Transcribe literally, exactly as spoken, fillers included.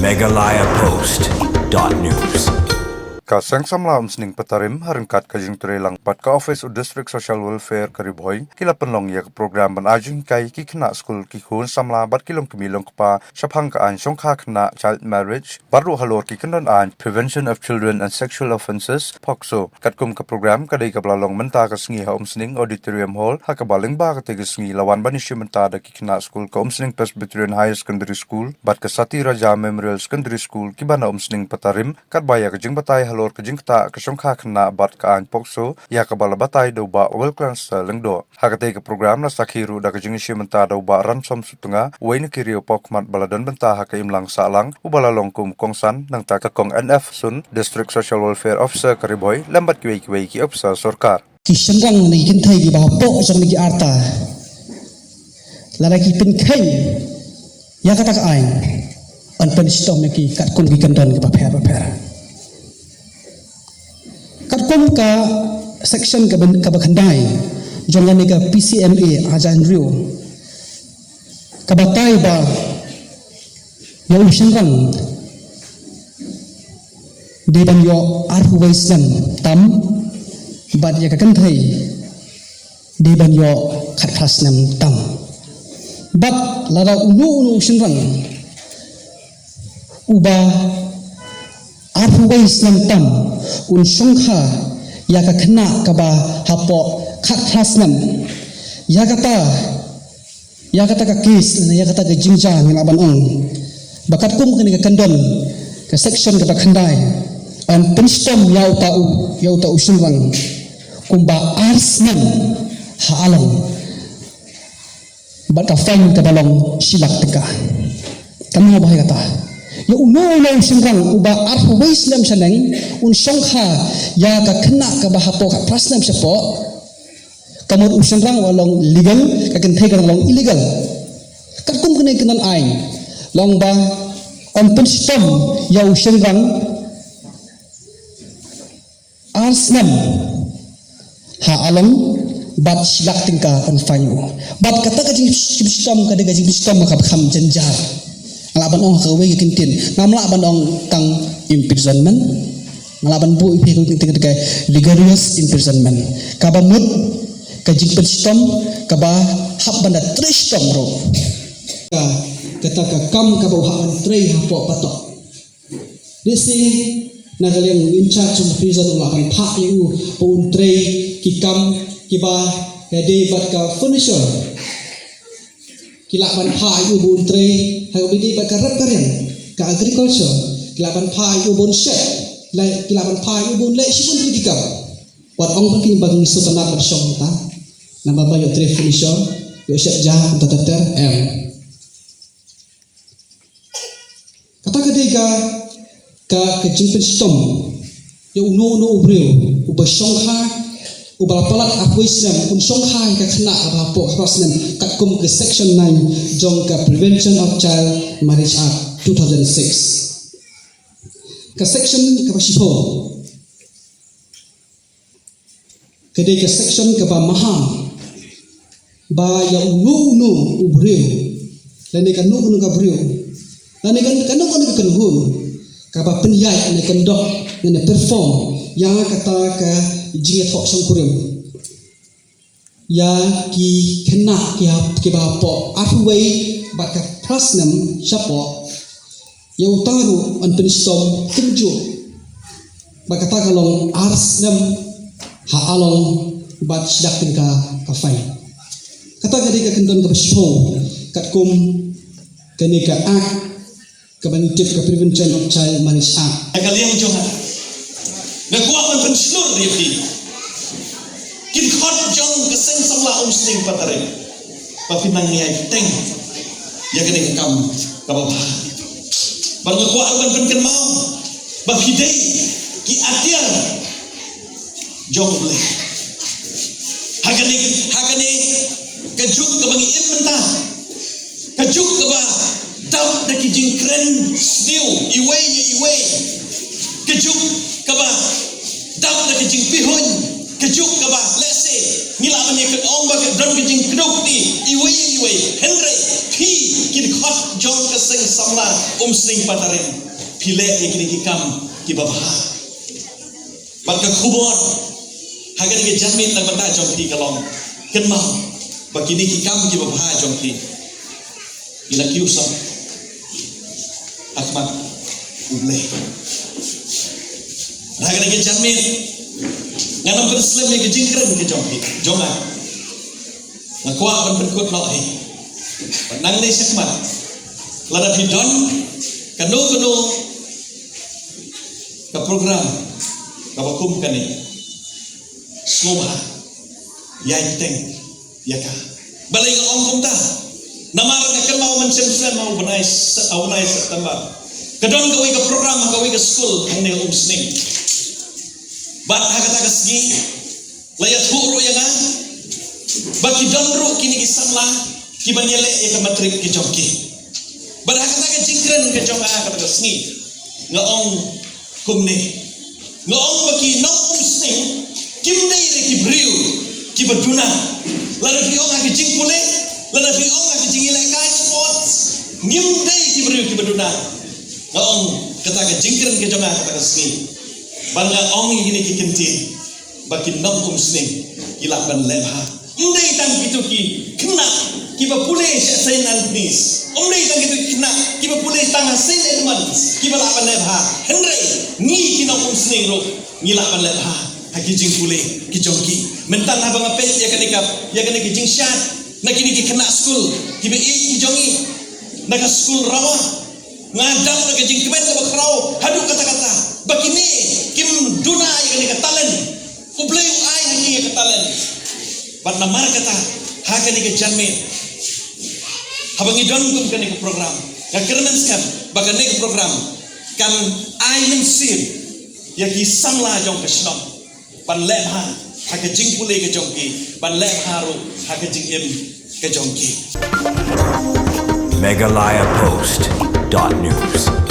Meghalaya Post dot news. Ka Seng Samla Umsning Patarim, ha ryngkat ka jingtreilang bad ka Office u District Social Welfare ka Ri Bhoi, ki la pynlong ïa ka program ban ai jinghikai ki khynnah skul, ki khun samla bad ki longkmie longkpa shaphang ka aiñ shongkha khynnah, child marriage, bad ruh halor ki kyndon aiñ, Prevention of Children and Sexual Offences, POCSO. Katkum ka program ka dei kaba la long mynta ka sngi ha Umsning Auditorium Hall, ha kaba lyngba katei ka sngi la wan ban ïashim bynta da ki khynnah skul ka Umsning Presbyterian Higher Secondary School bad ka Sati Raja Memorial Secondary School kiba na Umsning Patarim, katba ïa ka jingbatai halor ka jingktah ka shongkha khynnah bad ka aiñ POCSO, ïa kaba la batai da u Bah Wilklanster Lyngdoh. Ha katei ka program la sakhi ruh da ka jingïashim bynta da u Bah Ransom Sutnga, uwei na ki riewpawkhmat ba la don bynta ha ka imlang sahlang, uba la long kum u kongsan, nangta ka Kong N F Sun, District Social Welfare Officer ka Ri Bhoi, lem bad kiwei kiwei ki officer sorkar. Ki shynrang ne ki kynthei kiba hapoh jong ne ki arta, lada ki pynkheiñ ïa kata ka aiñ, yn pynshitom ïa ki katkum ki kyndon kiba pher bapher. Katkum ka section kaba, kaba khyndai jong kane ka P C M A arhajar hynriew, ka batai ba ïa u shynrang dei ban ïoh arphew wei snem tam, bad ïa ka kynthei dei ban ïoh khatphra snem tam. Bad lada uno uno u shynrang uba arphew wei snem tam un shongkha ïa ka khynnah kaba hapoh khatphra snem, ïa kata, ïa kata ka case, ïa kata ka jingjia ngi lah ban ong ba katkum kane ka kyndon, ka section kaba khyndai, yn pynshitom ïa uta u, ïa uta u shynrang kumba ar snem ha along. Bad ka fine kaba long shi lak tyngka. Tang ba ïa kata, ïa uno uno u shynrang uba arphew wei snem shaneng un shongkha ïa ka khynnah kaba hapoh khatphra snem shapoh, ka mut u shynrang u long legal, ka kynthei ka long illegal. Katkum kane ka kyndon aiñ, long ba yn pynshitom ïa u shynrang ar snem ha along bad shi lak tyngka yn fine u. Bad kata ka jingpynshitom ka dei ka jingpynshitom kaba kham jynjar. Nga lah ban ong ha kawei ka kyntien, ngam lah ban ong tang imprisonment. Nga lah ban buh ïa phi ha kawei ka kyntien, ka dei ka rigorous imprisonment, kaba mut ka jingpynshitom kaba hap ban da trei shitom ruh. Ka, kata ka kam kaba u hap ban trei hapoh patok. Lehse na ka liang u in charge jong ka prison u lah ban phah ïa u ba un trei ki kam kiba ïadei bad ka furniture. Ki lah ban phah ïa u ba un trei ha kaba ïadei bad ka rep ka riang, ka agriculture. Ki lah ban phah ïa u ba un shet, ki lah ban phah ïa u ba un leh shibun ki kam. Wat ong ba ki ba ngi sngewtynnat ban shong mynta, namar ba ïoh trei furniture, ïoh shet ja, kumta ter ter, em. Kata ka dei ka, ka, ka jingpynshitom ïa uno uno u briew uba shongkha, uba la palat arphew wei snem, un shongkha ïa ka khynnah kaba hapoh khatphra snem, katkum ka section nine jong ka Prevention of Child Marriage Act two thousand six. Ka section kaba shiphew, ka dei ka section kaba maham, ba ïa uno uno u briew, lane kano kano ka briew, lane kan-, kano kano ka kynhun, kaba pynïaid ne kyndok ne perform ïa kata ka jingïathoh shongkurim ïa ki khynnah ki hap-, kiba hapoh arphew wei bad khatphra snem shapoh, ïa uta ruh yn pynshitom kumjuh. Bad kata ka long ar snem ha along bad shi lak tyngka ka fine. Kata ka dei ka kyndon kaba shiphew katkum kane ka act kaba ngi tip ka Prevention of Child Marriage Act. Ha ka liang jong nga, nga kwah ban pynshlur ïa phi, ki dkhot jong ka Seng Samla Umsning Patarim, ba phin nang ïai teng ïa kane ka kam kaba bha. Bad nga kwah ban pynkynmaw ba phi dei ki atiar jong U Blei. Ha kane, ha kane ka juk kaba ngi im mynta, ka juk kaba dap da ki jingkren sniew iwei ïa iwei, ka juk kaba dap da ki jingpihuiñ, ka juk kaba lehse Ngi lah ban ïa ka ong ba ka don ka jingkdew kti iwei ïa iwei. Hynrei phi ki dkhot jong ka seng samla Umsning Patarim, phi leh ïa kine ki kam kiba bha. Bad ka khubor ha kane ka janmiet na ka bynta jong phi ka long, kynmaw ba kine ki kam kiba bha jong phi ngi la kiew sah ha khmat U Blei. Na kane ka janmiet ngan ym pynslem ïa ka jingkren ka jong phi, jong nga. Nga kwah ban pynkut noh hi. Bad nangne shakhmat, lada phi don kano kano ka program kaba kum kane, sngewbha ïai bteng ïa ka. Balei nga ong kumta? Namar nga kynmaw mynshem snem ha u bnai Se-, ha u bnai September, ka don kawei ka program ha kawei ka skul hangne ha Umsning. Bad ha kata ka sngi la ïathuh ruh ïa nga ba ki don ruh kine ki samla kiban ïaleh ïa ka matrik ki jong ki. Bad ha kata ka jingkren ka jong nga ha kata ka sngi, nga ong kumne. Nga ong ba ki nong Umsning kim dei re ki briew kiba duna. Lada phi ong ha ka jingpule, lada phi ong ha ka jingïalehkai sports, ngim dei ki briew kiba duna. Nga ong kata ka jingkren ka jong nga kata ka sngi. Bad nga ong ïa kine ki kyntien ba ki nong Umsning ki lah ban leh bha. Ym dei tang kito ki khynnah kiba pule sha Saint Anthony's, ym dei tang kito ki khynnah kiba pule tang ha Saint Edmund's kiba lah ban leh bha. Hynrei ngi ki nong Umsning ruh ngi lah ban leh bha ha ki jingpule ki jong ki. Mynta haba nga peit ïa kane ka, ïa kane ka jingshad na kine ki khynnah skul kiba ïeit ki jong ngi na ka skul Rawa, nga dap na ka jingkmen kaba khraw haduh katta katta ba kine kim duna ïa kane ka talent. U Blei u ai ha ngi ïa ka talent. Bad namar kata, ha kane ka janmiet, haba ngi don kum kane ka program, nga kyrmen skhem ba kane ka program kan ai mynsiem ïa ki samla jong ka shnong ban leh bha ha ka jingpule ka jong ki, ban leh bha ruh ha ka jingim ka jong ki. Meghalaya Post dot news.